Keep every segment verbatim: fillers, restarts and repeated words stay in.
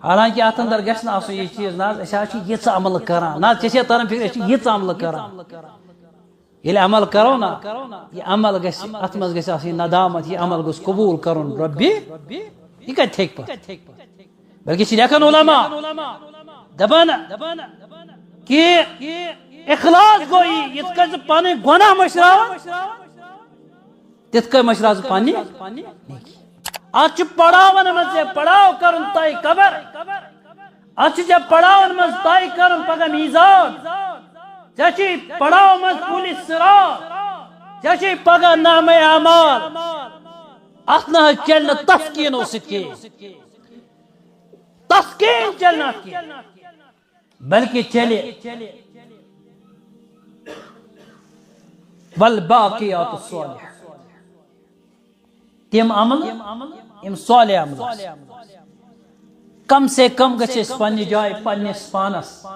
حالانکہ اتھ اندر گژھِ نہٕ آسُن یہِ چیٖز، نہ حظ، أسۍ حظ چھِ یِژھ عمل کران، نہ حظ، ژےٚ چھے تران فکر، أسۍ چھِ یِژھ عمل کران۔ ییٚلہِ عمل کرو نا، یہِ عمل گژھِ، اتھ منٛز گژھِ آسٕنۍ ندامت، یہِ عمل گوٚژھ قبول کرُن رۄبِ، یہِ کتہِ ہیٚکہِ پتہٕ؟ بلکہِ چھِ لیکھان علماء، دپان کہ اخلاص گوٚو یہِ، یِتھ کٔنۍ ژٕ پنٕنۍ گۄناہ مٔشراوان، تِتھ کٔنۍ مٔشراو ژٕ پننہِ نیکی۔ اتھ چھُ پڑاون منٛز ژےٚ پڑاو کرُن طے قبر۔ اتھ چھُ ژےٚ پڑاون منٛز طے کرُن پگاہ میزان۔ ژےٚ چھُے پڑاو منٛز پُلہِ صراط۔ ژےٚ چھُے پگاہ نامہ اعمال۔ اتھ نہ حظ چلہِ نہٕ تسکیٖنو سۭتۍ کینٛہہ۔ تسکیٖن چلہِ نہٕ اتھ کینٛہہ۔ بلکہ چلہِ والباقیات الصالحات، تِم عمل، یِم صالح عمل۔ کم سے کم گژھِ أسۍ پننہِ جایہِ، پننِس پانس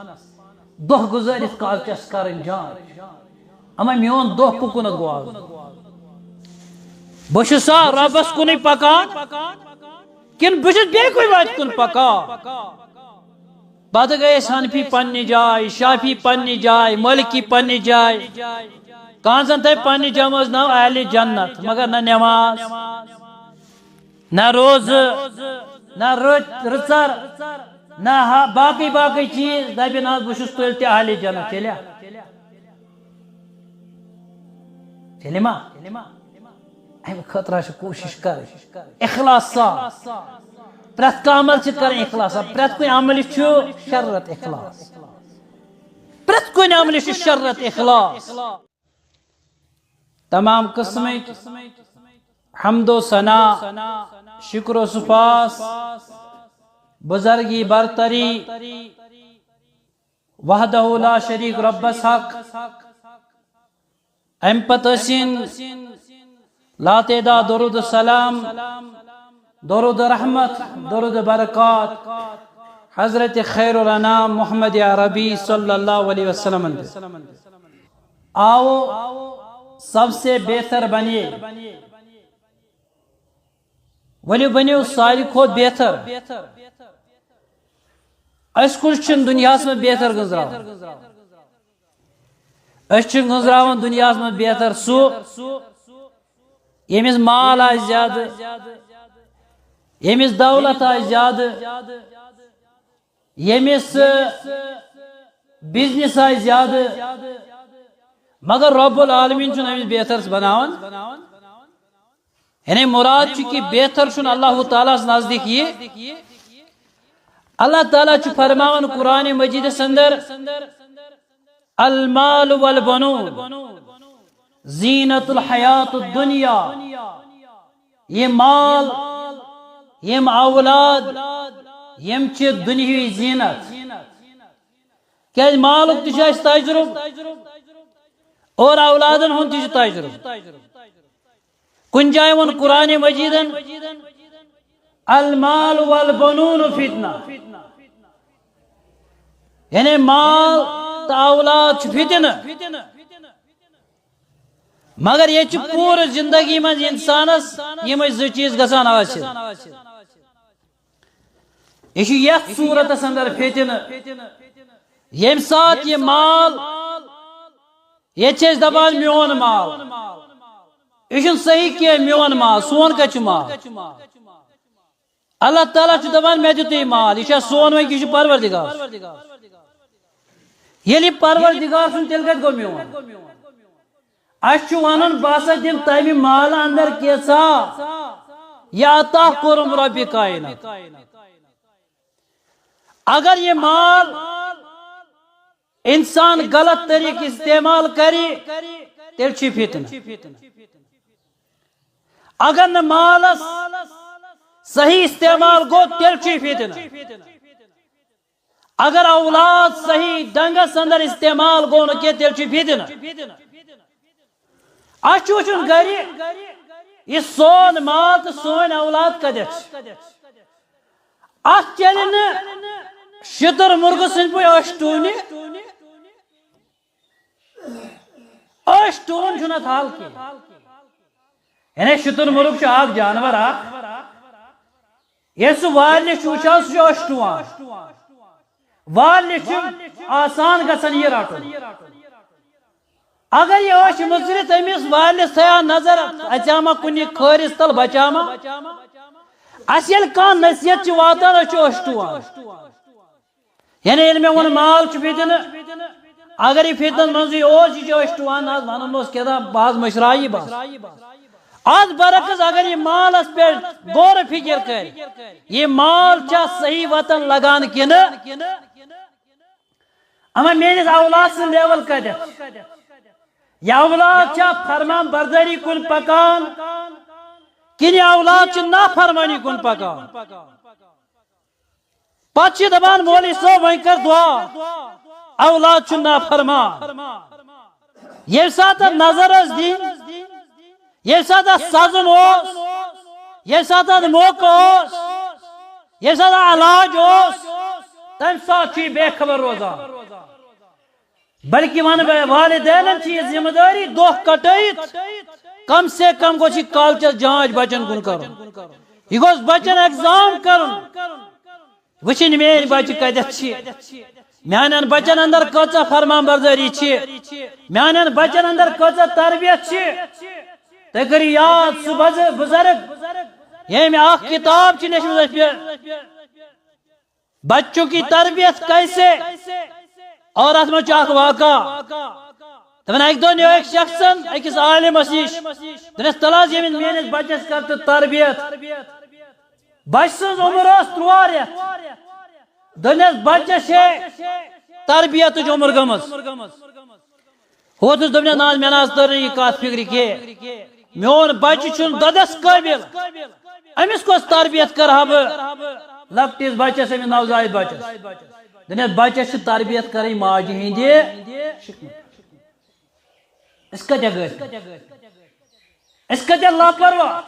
دۄہ گُزٲرِتھ کالچس کرٕنۍ جان۔ اما میون دۄہ کُکُنتھ گوٚو آز؟ بہٕ چھُسا رۄبس کُنُے پکان کِنہٕ بہٕ چھُس بیٚیہِ کُنہِ وتہِ کُن پکان؟ پتہٕ گٔے أسۍ حنفی پننہِ جایہِ، شافی پننہِ جایہِ، مٲلکی پننہِ جایہِ۔ کانٛژن تھٲے پننہِ جمٲژ ناو اہلِ جنت، مگر نہ نماز، نہ روزٕ، نہ رٕتۍ رٕژر، نہ ہا-، باقٕے باقٕے چیٖز۔ دپہِ نہ حظ بہٕ چھُس تیٚلہِ تہِ اہلِ جنت۔ تیٚلہِ ہا؟ تیٚلہِ ما؟ امہِ خٲطرٕ حظ چھِ کوٗشِش کرٕنۍ اخلاص سان۔ پرٛٮ۪تھ کانٛہہ عمل چھِ کرٕنۍ اخلاص سان۔ پرٛٮ۪تھ کُنہِ عملہِ چھُ شرط اخلاص۔ پرٛٮ۪تھ کُنہِ عملہِ چھُ شرط اخلاص۔ تمام قٕسمٕکۍ حمد و ثنا، شکر و سپاس، بزرگی برتری، وحدہ لا شریک ربس حق۔ امہِ پتہٕ ٲسِن لاتعداد درود و سلام، درود و رحمت، درود و برکات حضرت خیر الانام محمد عربی صلی اللہ علیہ وسلم۔ آو سب سے بہتر بنیے، ؤلِو بٔنِو ساروی کھۄتہٕ بہتر۔ أسۍ کُس چھُنہٕ دُنیاہَس منٛز بہتر گٔنٛزراوان؟ أسۍ چھِ گٔنٛزراوان دُنیاہَس منٛز بہتر سُہ، ییٚمِس مال آسہِ زیادٕ، ییٚمِس دولت آسہِ زیادٕ، ییٚمِس بزنس آسہِ زیادٕ، مگر رب العالمین چھُنہٕ أمِس بہتر بناوان۔ یعنی مراد چھُ کہِ بہتر چھُنہٕ اللہ تعالیٰ ہَس نزدیٖک یہِ۔ اللہ تعالیٰ چھُ فرماوان قرآن مجیدس اندر، المال والبنون زینت الحیات الدنیا، یہِ مال، یِم اولاد، یِم چھِ دُنیاہٕچ زینت۔ کیازِ مالُک تہِ چھُ اَسہِ تجربہٕ اور اولادن ہُنٛد تہِ چھُ تجربہٕ۔ کُنہِ جایہِ ووٚن قرآن مجیدن، المال والبنون فتنہ، یعنی مال تہٕ اولاد چھُ فتنہٕ۔ مگر ییٚتہِ چھِ پوٗرٕ زندگی منٛز انسانس یِمے زٕ چیٖز گژھان حٲصِل۔ یہِ چھُ یتھ صورتس اندر فتنہٕ، ییٚمہِ ساتہٕ یہِ مال، ییٚتہِ چھِ أسۍ دپان میون مال، یہِ چھُنہٕ صحیح کینٛہہ، میون مال، سون کتہِ چھُ مال؟ اللہ تعالیٰ چھُ دپان مےٚ دیُتُے مال، یہِ چھا سون وۄنۍ کہِ یہِ چھُ پروردگار سُنٛد؟ ییٚلہِ یہِ پروردگار سُنٛد، تیٚلہِ کتہِ گوٚو میون؟ اسہِ چھُ ونُن، بہٕ ہسا دِمہٕ تمہِ مالہٕ اندر کینٛژھا، یہِ عطا کوٚرُم رۄبِ کائنات۔ اگر یہِ مال انسان غلط طریقہٕ استعمال کرِ، تیٚلہِ چھُ یہِ فتنہٕ۔ اگر نہٕ مالس صحیح استعمال گوٚو، تیٚلہِ چھُ یہِ فتنہٕ۔ اگر اولاد صحیح ڈنگس اندر استعمال گوٚو نہٕ کینٛہہ، تیٚلہِ چھُ فتنہٕ۔ اسہِ چھُ وٕچھُن گرِ، یہِ سون مال تہٕ سٲنۍ اولاد کتٮ۪تھ چھِ۔ اتھ چلہِ نہٕ شتر مرغہٕ سٕنٛدۍ پٲٹھۍ أچھ ٹوٗنہِ۔ أچھ ٹوٗن چھُنہٕ اتھ حل کینٛہہ۔ یعنی شتر مرغ چھُ اکھ جانور اکھ، ییٚلہِ سُہ والنہِ چھُ وٕچھان، سُہ چھُ أچھ ٹُوان۔ والنہِ چھُ آسان گژھان یہِ رَٹُن۔ اگر یہِ أچھ مُژرِ تٔمِس والنِس تھیا نظر، اَژیٛاما کُنہِ کھٲرِس تل، بچاما؟ اَسہِ ییٚلہِ کانٛہہ نصیحت چھِ واتان، أسۍ چھِ أچھ ٹُوان۔ یعنی ییٚلہِ مےٚ ووٚن مال چھُ فِتنہٕ، اگر یہِ فِتنَس منٛزٕے اوس، یہِ چھُ أچھ ٹُوان، نہ حظ وَنُن اوس کیٛاہ تام، بہٕ حظ مٔشراو یہِ بَس۔ اَتھ برعکس اگر یہِ مالَس پٮ۪ٹھ غور و فِکر کَرِ، یہِ مال چھا صحیح وَتَن لَگان کِنہٕ؟ اما میٲنِس اولاد سٕنٛز لیول کتٮ۪تھ چھِ؟ یہِ اولاد چھا فرمان بردٲری کُن پکان، کِنہٕ یہِ اولاد چھُ نافرمٲنی کُن پکان؟ پتہٕ چھِ دپان، "مولوی صٲب، وۄنۍ کر دعا، اولاد چھُ نافرمان۔" ییٚمہِ ساتہٕ اَتھ نظر ٲس دِنۍ، ییٚمہِ ساتہٕ اَتھ سَزُن اوس، ییٚمہِ ساتہٕ اَتھ موقعہٕ اوس، ییٚمہِ ساتہٕ اَتھ علاج اوس، تَمہِ ساتہٕ چھُ یہِ بے خبر روزان۔ بلکہِ وَنہٕ بہٕ، والدینَن چھِ یہِ ذمہٕ دٲری دۄہ کَٹٲیِتھ، کم سے کم گوٚژھ یہِ کالچَس جانچ بَچَن کُن کَرُن۔ یہِ گوٚژھ بَچَن ایگزام کَرُن۔ وٕچھِنۍ میٲنۍ بچہِ کتٮ۪تھ چھِ، میانٮ۪ن بچن اندر کۭژاہ فرمان بردٲری چھِ، میانٮ۪ن بچن اندر کۭژاہ تربیت چھِ۔ تُہۍ کٔرِو یاد، سُہ بز-، بزرگ، ییٚمۍ اکھ کتاب چھِ لیچھمٕژ اَسہِ پٮ۪ٹھ، بچوں کی تربیت کیسے؟ اور اتھ منٛز چھُ اکھ واقعہ۔ دپان، اکہِ دۄہ نیوٗ أکۍ شخصن أکِس عالمس نِش۔ دوٚپنس، "تَلہٕ حظ، ییٚمِس میٲنِس بچس کر تہٕ تربیت۔" بچہٕ سٕنٛز عمر ٲس تُرٛواہ رٮ۪تھ۔ دوٚپنس، "بچس چھے تربیتٕچ عمر گٔمٕژ۔" ہوتُس دوٚپنس، "نہ حظ، مےٚ نہ حظ تٔر نہٕ یہِ کتھ فِکرِ کینٛہہ۔ میون بچہٕ چھُنہٕ دۄدس قٲبِل۔ أمِس کۄس تربیت کرٕ ہا بہٕ لۄکٹِس بچس، أمِس نوزائیدٕ بچس؟" دوٚپنس، "بچس چھِ تربیت کرٕنۍ ماجہِ ہِنٛدِ شِکمہٕ۔" أسۍ کتہِ گٔے؟ أسۍ کتہِ لاپرواہ؟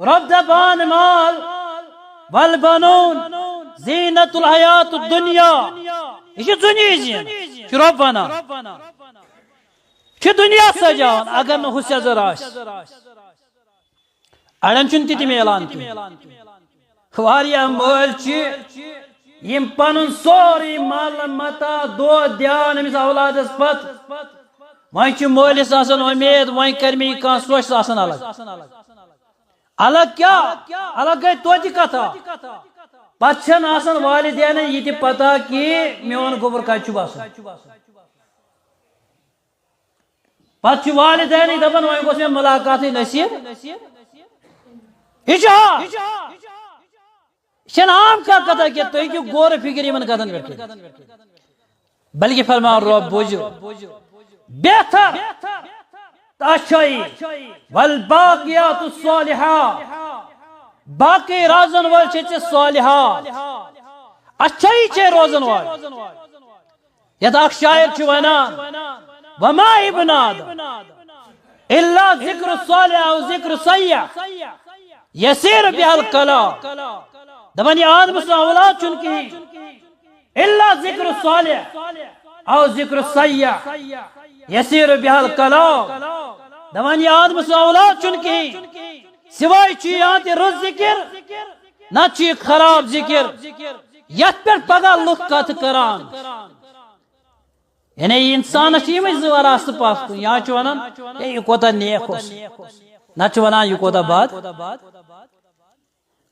رۄب دپان، "المال والبنون زینت الحیات الدنیا۔" یہِ چھِ دُنیاہٕچ زینت، چھُ رۄب ونان۔ چھُ دُنیا سجاوان، اگر نہٕ ہُہ سیٚزر آسہِ۔ اڑٮ۪ن چھُنہٕ تہِ تہِ میلان کینٛہہ۔ واریاہ مٲلۍ چھِ، یِم پنُن سورُے مال متاع دۄہ دیان أمِس اولادس پتہٕ۔ وۄنۍ چھِ مٲلِس آسان اُمید، وۄنۍ کرِ مےٚ یہِ کانٛہہ سۄچھ، سُہ آسان الگ۔ الگ کیٛاہ؟ الگ گٔے توتہِ کتھا۔ پتہٕ چھَنہٕ آسان والدینن یہِ تہِ پتہ کہِ میون گوٚبُر کتہِ چھُ بسان۔ پتہٕ چھِ والدینٕے دپان، "وۄنۍ گوٚژھ مےٚ ملاقاتٕے نصیب۔" یہِ چھُ ہا، یہِ چھَنہٕ عام کانٛہہ کتھا کہِ تُہۍ ہیٚکِو غور و فکر یِمن کتھن پٮ۪ٹھ کٔرِتھ۔ بلکہِ فرمان رۄب، بوٗزِو، بہتر تہٕ اچھٲیی، والباقیات الصالحات، باقی روزن وٲلۍ چھِ ژےٚ صالحات، اچھٲیی چھے روزن وٲلۍ۔ یتھ اکھ شاعر چھُ ونان، "وما ابن آدم الا ذکر صالح او ذکر سیئ، یسیر بها الکلام۔" دپان، یہِ آدم سُنٛد اولاد چھُنہٕ کِہیٖنۍ، الا ذکر صالح او ذکر سیئ، یسیر بها الکلام۔ دپان، یہِ آدم سُنٛد اولاد چھُنہٕ کِہیٖنۍ، سوائے چھُ یا تہِ رٕژ ذکر، نتہٕ چھُ یہِ خراب ذکر، یتھ پٮ۪ٹھ پگاہ لُکھ کتھ کران۔ یعنی انسانس چھِ یِمے زٕ وراثتہٕ پتھ کُن، یا چھِ ونان، "ہے، یہِ کوتاہ نیک اوس"، نتہٕ چھِ ونان، "یہِ کوتاہ بد"۔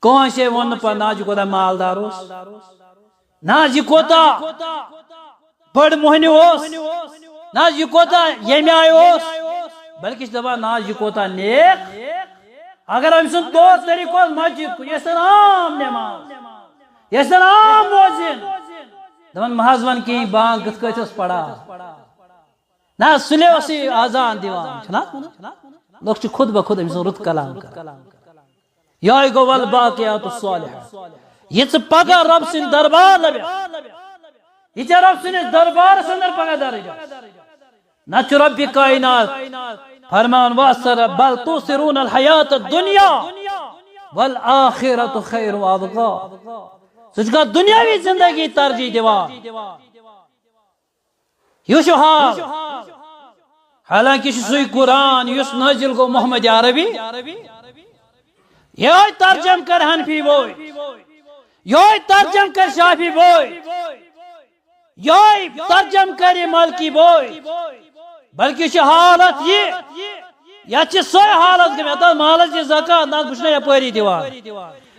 کٲنٛسے ووٚن نہٕ پتہٕ، "نہ حظ، یہِ کوتاہ مالدار اوس، نہ حظ، یہِ کوتاہ بٔڑ موہنیو اوس، نہ حظ، یہِ کوتاہ ییٚمہِ آیہِ اوس"، بلکہِ چھِ دپان، "نہ حظ، یہِ کوتاہ نیک"۔ اگر أمۍ سُنٛد طور طریقہٕ اوس مسجد کُن، یہِ ٲسۍ تن عام نماز، یہِ ٲسۍ تن عام مؤذن، دپان، "مہ حظ ون کِہیٖنۍ، بانگ کِتھ کٲٹھۍ ٲس پران؟" نہ حظ، سُلے اوس یہِ اذان دِوان، چھُنہ حظ ونان؟ لُکھ چھِ خود بخود أمۍ سُنٛد رُت کلام کران۔ یہے گوٚو والباقیات الصالحات۔ یہِ ژٕ پگاہ رۄب سٕنٛدِ دربار لبکھ، یہِ ژےٚ رۄب سٕنٛدِس دربارس اندر پگاہ درجہ۔ نتہٕ چھُ رۄبِ کائنات فرمان، "وأثر بل تؤثرون الحياة الدنيا والآخرة خير وأبقى۔" ژٕ چھُکھا دُنیاوی زندگی ترجیح دِوان؟ یہِ چھُ حال۔ حالانکہ چھُ سُے قرآن یُس نٲزِل گوٚو محمد عربی۔ یہے ترجم کر حنفی بوے، یہے ترجم کر شافی بوے، یہے ترجم کر مالکی بوے، بلکہ چھِ حالت یہِ، یتھ چھِ سۄے حالت گٔمٕژ، یتھ مالس چھِ زکات، نہ بہٕ چھُس نہٕ یپٲری دِوان۔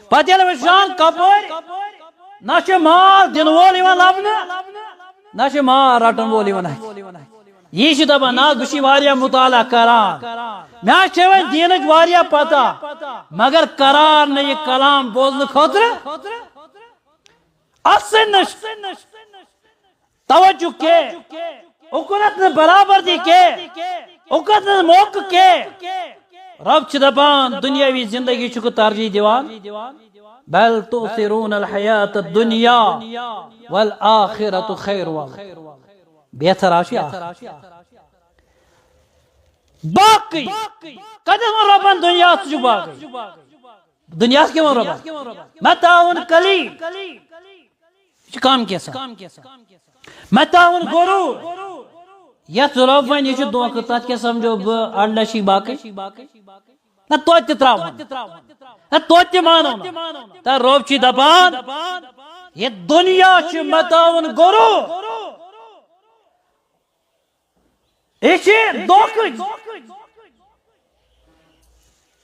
پتہٕ ییٚلہِ وٕچھان کپٲرۍ، نہ چھُ مال دِنہٕ وول یِوان لبنہٕ، نہ چھُ مال رٹن وول یِوان اتھِ۔ یہِ چھُ دپان، نہ بہٕ چھُس واریاہ مطالعہ کران، مےٚ چھِ وۄنۍ دیٖنٕچ واریاہ پتہ، مگر قرار نہٕ یہِ کلام بوزنہٕ خٲطرٕ۔ اَتھ سۭتۍ نہٕ توجہ کینٛہہ، اُکنَتھ نہٕ برابردی کینٛہہ، اُکنَتھ نہٕ موقعہٕ کینٛہہ۔ رب چھُ دپان، دُنیاوی زندگی چھُکھ ترجیح دِوان؟ بل تؤثرون الحیات الدنیا والآخرۃ خیر وابقیٰ۔ بہتر آ چھُ یہِ آخرت۔ باقٕے کتٮ۪تھ ووٚن رۄبن دُنیا ژٕ چھُکھ باقٕے؟ دُنیاہس کیٛاہ ووٚن رۄبن؟ متاع قلیل۔ یہِ چھُ کم کینٛژھا۔ متاع غرور۔ یتھ رۄب ونہِ یہِ چھُ دھوکہٕ، تتھ کیٛاہ سمجھو بہٕ اڈلچھی باقٕے؟ نہ توتہِ تہِ ترٛاوہون۔ نہ توتہِ تہِ مانو نہٕ۔ تہٕ رۄب چھُ دپان، یہِ دُنیا چھُ متاع غرور۔ یہِ چھِ دھوکٕچ۔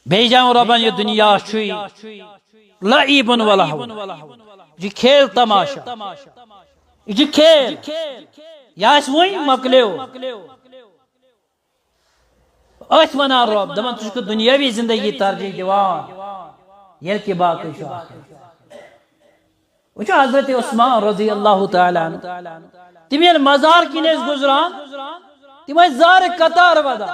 بیٚیہِ جاے ووٚن رۄبن، یہِ دُنیا چھُے لعیب و لہو۔ یہِ چھُ کھیل تماشا۔ یہِ چھُ کھیل۔ یہِ آسہِ وۄنۍ مۄکلیو۔ أتھۍ ونان رۄب، دپان، ژٕ چھُکھ دُنیٲوی زندگی ترجیح دِوان، ییٚلہِ کہِ باقٕے چھُ آخرت۔ وٕچھو حضرت عثمان رضی اللہ تعالیٰ عنہ، تِم ییٚلہِ مزار کِنۍ ٲسۍ گُزران، تِم ٲسۍ زارِ قطار ودان۔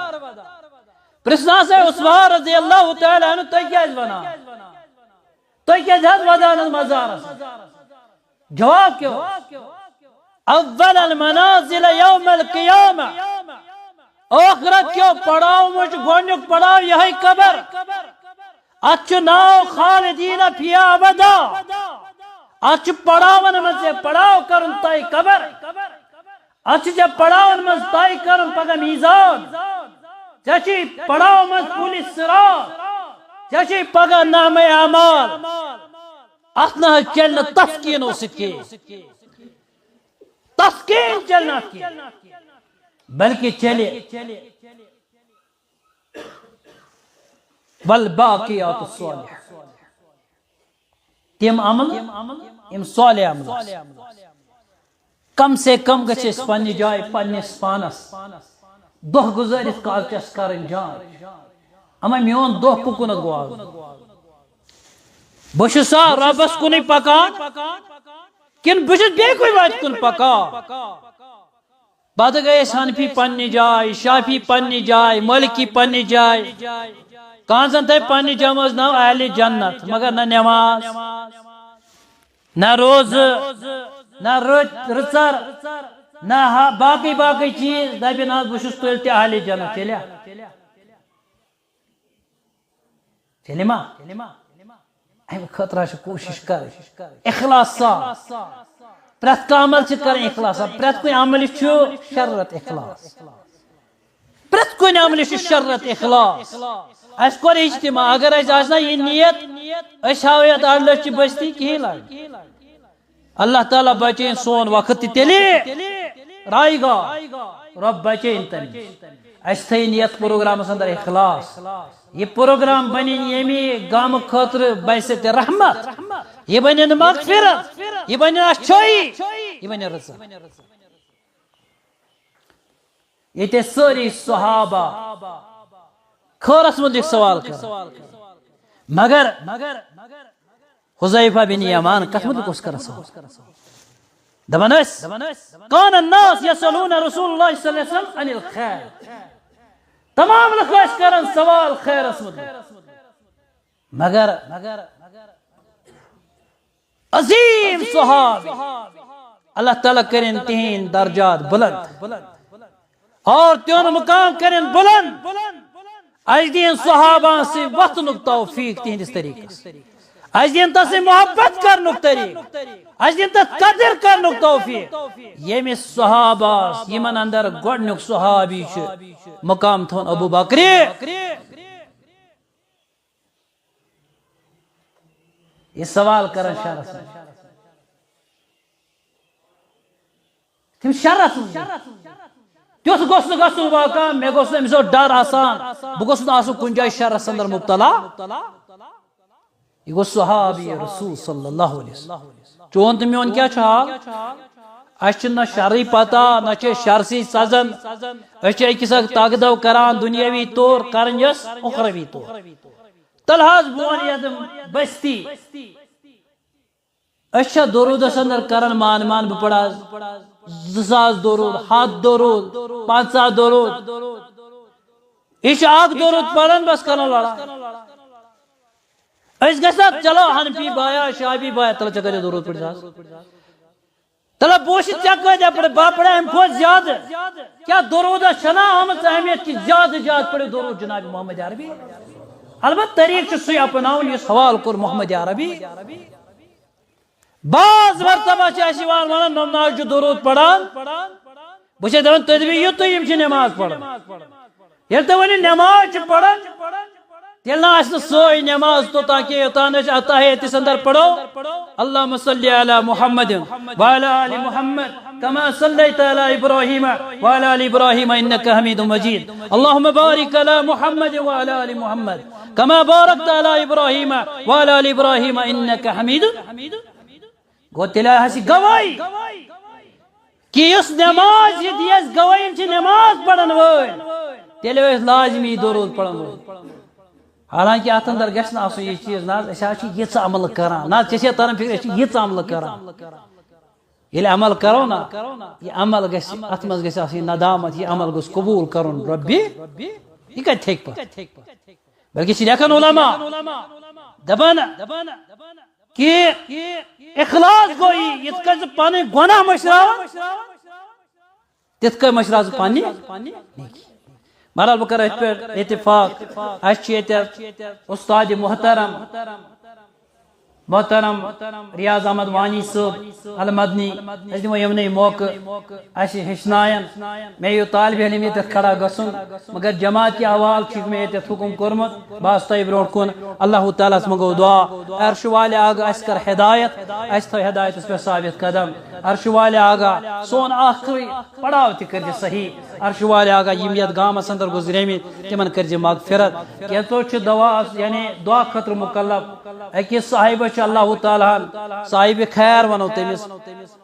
پرژھنس، ہے عثمان رضی اللہ تعالیٰ عنہ، تُہۍ کیٛاہ ٲسۍ ونان؟ تُہۍ کیٛازِ حظ ودان حظ مزارس؟ جواب کیٛاہ اوس؟ اول المنازل یوم القیامہ۔ ٲخرت کیو پڑاو منٛز چھُ گۄڈٕنیُک پڑاو یِہوٚے قبر۔ اتھ چھُ ناو خالدین فیہا ابدا۔ اتھ چھُ پڑاون منٛز ژےٚ پڑاو کرُن طے قبر۔ اتھ چھُ ژےٚ پڑاون منٛز طے کرُن پگاہ میزان۔ ژےٚ چھُے پڑاو منٛز پُلہِ صراط۔ ژےٚ چھُے پگاہ نامہ اعمال۔ اتھ نہ حظ چلہِ نہٕ تسکیٖنو سۭتۍ کینٛہہ۔ تسکیٖن چلہِ نہٕ اتھ کینٛہہ۔ بلکہ چلہِ والباقیات الصالحات۔ تِم عمل، یِم صالح عمل آسن۔ کم سے کم گژھِ اَسہِ پننہِ جایہِ، پننِس پانس دۄہ گُزٲرِتھ کالچس کرٕنۍ جان۔ اما میون دۄہ کُکُنتھ گوٚو آز؟ بہٕ چھُسا رۄبس کُنُے پکان، کِنہٕ بہٕ چھُس بیٚیہِ کُنہِ وتہِ کُن پکان؟ پتہٕ گٔے أسۍ حنفی پننہِ جایہِ، شافی پننہِ جایہِ، مٲلکی پننہِ جایہِ۔ کانٛہہ زن تھایہِ پننہِ جمٲژ ناو اہلِ جنت، مگر نہ نماز، نہ روزٕ، نہ رٕژ-، رٕژر، نہ ہا-، باقٕے باقٕے چیٖز۔ دپہِ نہ حظ، بہٕ چھُس تیٚلہِ تہِ اہلِ جنت۔ تیٚلہِ ہا؟ تیٚلہِ ما؟ امہِ خٲطرٕ چھِ کوٗشِش کرٕنۍ اخلاص سان۔ پرٛٮ۪تھ کانٛہہ عمل چھِ کرٕنۍ اخلاص سان۔ پرٛٮ۪تھ کُنہِ عملہِ چھُ شرط اخلاص۔ پرٛٮ۪تھ کُنہِ عملہِ چھُ شرط اخلاص۔ اَسہِ کوٚر اجتماع، اگر اَسہِ آسہِ نہ یہِ نیت، أسۍ ہاوو یَتھ اَڑلَچھِ بستی کِہیٖنۍ لگہِ۔ اللہ تعالیٰ بچٲیِن سون وقت تہِ تیٚلہِ رایگاہ۔ رۄب بچٲیِن تَمہِ نِش۔ اَسہِ تھٲیِن یَتھ پروگرامَس اندر اخلاص۔ یہِ پروگرام بنہِ ییٚمہِ گامہٕ خٲطرٕ بحیثیت رحمت۔ یہِ بنہِ مغفرت۔ یہِ بنہِ اچھٲیی۔ یہِ بنہِ رضا۔ ییٚتہِ ٲسۍ سٲری صحابہ خٲرس متعلق سوال کران۔ مگر حذیفہ بن یمان کتھ متعلق اوس کران سوال؟ دپان ٲسۍ، کان الناس یسألون رسول اللہ صلی اللہ علیہ وسلم عن الخیر۔ تمام لُکھ ٲسۍ کران سوال خیرس متعلق۔ مگر عظیم صحابی، اللہ تعالیٰ کرن تہند درجات بلند اور تہند مقام کرن بلند۔ اَسہِ دِن صحابہ سۭتۍ وۄتھنُک توفیق تہندس طریقس۔ اَسہِ دِن تس سۭتۍ محبت کرنُک طریقہٕ۔ اَسہِ دِن تس قدر کرنُک توفیق۔ ییٚمِس صحابس، یِمن اندر گۄڈنیُک صحابی چھُ مقام تھاوان ابو بکرِ۔ یہِ سوال کران شرس منٛز۔ تِم شرس منٛز۔ تیُتھ گوٚژھ نہٕ گژھُن واقعہ، مےٚ گوٚژھ نہٕ أمِس سۭتۍ ڈر آسان، بہٕ گوٚژھ نہٕ آسُن کُنہِ جایہِ شرس اندر مبتلا۔ یہِ گوٚو صحابی رسول صلی اللہ علیہ وسلم۔ چون تہٕ میون کیٛاہ چھُ حال؟ اَسہِ چھِ نہ شرٕے پتہ، نہ چھِ أسۍ شرسٕے سزان۔ أسۍ چھِ أکِس اکھ تقدو کران دُنیٲوی طور، کران یۄس اُخروی طور۔ تَلہٕ حظ بہٕ وَنہٕ یَتھ بستی، أسۍ چھا درودس اندر کران مان مان، بہٕ پرٕ آز زٕ ساس درود، ہتھ درود، پنژاہ درود۔ یہِ چھُ اکھ درود پران، بس کران لڑاے۔ أسۍ گژھِ نا، چلو حنفی بایا، شافعی بایا، تلہٕ ژےٚ کۭتیاہ درود پٔرۍ زِ آز؟ تلہٕ بہٕ وٕچھِ ژےٚ کۭتیاہ پٔرۍ، بہٕ پرٕ امہِ کھۄتہٕ زیادٕ۔ کیٛاہ درودس چھنا آمٕژ اہمیت کہِ زیادٕ زیادٕ پٔرِو درود جناب محمد عربی؟ البتہ طریقہٕ چھُ سُے اپناوُن یُس حوالہٕ کوٚر محمد عربی۔ بعض مرتبہ چھِ اَسہِ یِوان وَنان، "نماز چھُ درود پران۔" بہٕ چھُس دَپان، "تُہۍ دٔپِو یُتُے، یِم چھِ نماز پران۔" ییٚلہِ تُہۍ ؤنِو نماز چھِ پران، تیٚلہِ نہ آسہِ نہٕ سۄے نماز توٚتام کینٛہہ، یوٚتام نہٕ أسۍ اتحیاتس اندر پرو، "اللهم صل على محمد وعلى آل محمد كما صليت على إبراهيم وعلى آل إبراهيم إنك حميد مجيد، اللهم بارك على محمد وعلى آل محمد كما باركت على إبراهيم وعلى آل إبراهيم إنك حميد۔" گوٚو تیٚلہِ آسہِ گواہی کہِ یُس نماز یہِ دِیَس گواہی، یِم چھِ نماز پرن وٲلۍ، تیٚلہِ ٲسۍ لازمی درود پرن وٲلۍ۔ حالانکہ اتھ اندر گژھِ نہٕ آسُن یہِ چیٖز، نہ حظ، أسۍ حظ چھِ یِژھ عمل کران، نہ حظ، ژےٚ چھے تران فکر، أسۍ چھِ یِژھ عمل کران۔ ییٚلہِ عمل کرو نا، یہِ عمل گژھِ، اتھ منٛز گژھِ آسٕنۍ ندامت، یہِ عمل گوٚژھ قبول کرُن رۄبِ، یہِ کتہِ ہیٚکہِ پتہٕ؟ بلکہِ چھِ لیکھان علماء، دپان، کہ اخلاص گوٚو یہِ، یِتھ کٔنۍ ژٕ پنٕنۍ گۄناہ مٔشراوان، تِتھ کٔنۍ مٔشراو ژٕ پننہِ نیکی۔ بہرحال، بہٕ کرٕ أتھۍ پٮ۪ٹھ اتفاق۔ اسہِ چھِ ییٚتہِ استاد محترم، محترم ریاض احمد وانی صٲب المدنی۔ أسۍ دِمو یِمنٕے موقعہٕ، اسہِ ہیٚچھناین۔ مےٚ یہِ طالب علم ییٚتٮ۪تھ کھڑا گژھُن، مگر جماعت کہِ حوالہٕ چھُکھ مےٚ ییٚتٮ۪تھ حُکُم کوٚرمُت۔ بہٕ آسہٕ تۄہہِ برونٛٹھ کُن، اللہ تعالیٰ ہس منٛگو دعا۔ عرش والے آگاہ اسہِ کر ہدایت، اسہِ تھٲو ہدایتس پٮ۪ٹھ ثابت قدم۔ عرش والے آگاہ سون آخری پڑاو تہِ کٔرزِ صحیح۔ عرش والے آگاہ یِم یتھ گامس اندر گُزریمٕتۍ، تِمن کٔرزِ مغفرت۔ کینٛژو چھِ دعا، یعنی دعا خٲطرٕ مکلف۔ أکِس صاحبس چھُ اللہ تعالیٰ ہن، صاحب خیر ونو تٔمِس،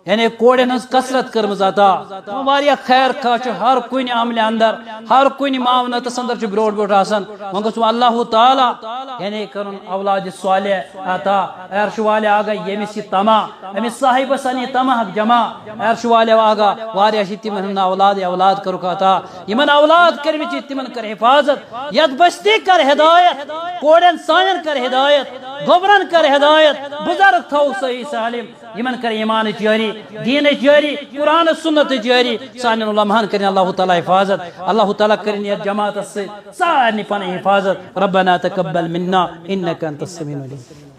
یعنی کورٮ۪ن ہٕنٛز کثرت کٔرمٕژ عطا۔ واریاہ خیر خواہ چھُ ہر کُنہِ عملہِ اندر، ہر کُنہِ معاونتس اندر چھُ برونٛٹھ برونٛٹھ آسان۔ وۄنۍ گوٚژھ وۄنۍ اللہ تعالیٰ یعنی کرُن اولاد صالح عطا۔ عرش والے آگاہ ییٚمِس یہِ طمع، أمِس صاحبس ان یہِ طمع جمع۔ عرش والے آگاہ واریاہ چھِ تِمن ہُنٛد اولاد اولاد کٔرٕکھ عطا۔ یِمن اولاد کٔرمٕتۍ چھِ تِمن کر حفاظت، یتھ بستی کر ہدایت، کورٮ۪ن سانٮ۪ن کر ہدایت، گوبرن کر ہدایت، بزرگ تھاوو صحیح سالم۔ یِمن کر ایمانٕچ یٲری، دیٖنٕچ یٲری، قرآن سنتٕچ یٲری۔ سانٮ۪ن علماہن کٔرِن اللہ تعالیٰ حفاظت۔ اللہ تعالیٰ کٔرِن یتھ جماعتس سۭتۍ سارنٕے پنٕنۍ حفاظت۔ ربنا تقبل منا انك انت السميع العليم۔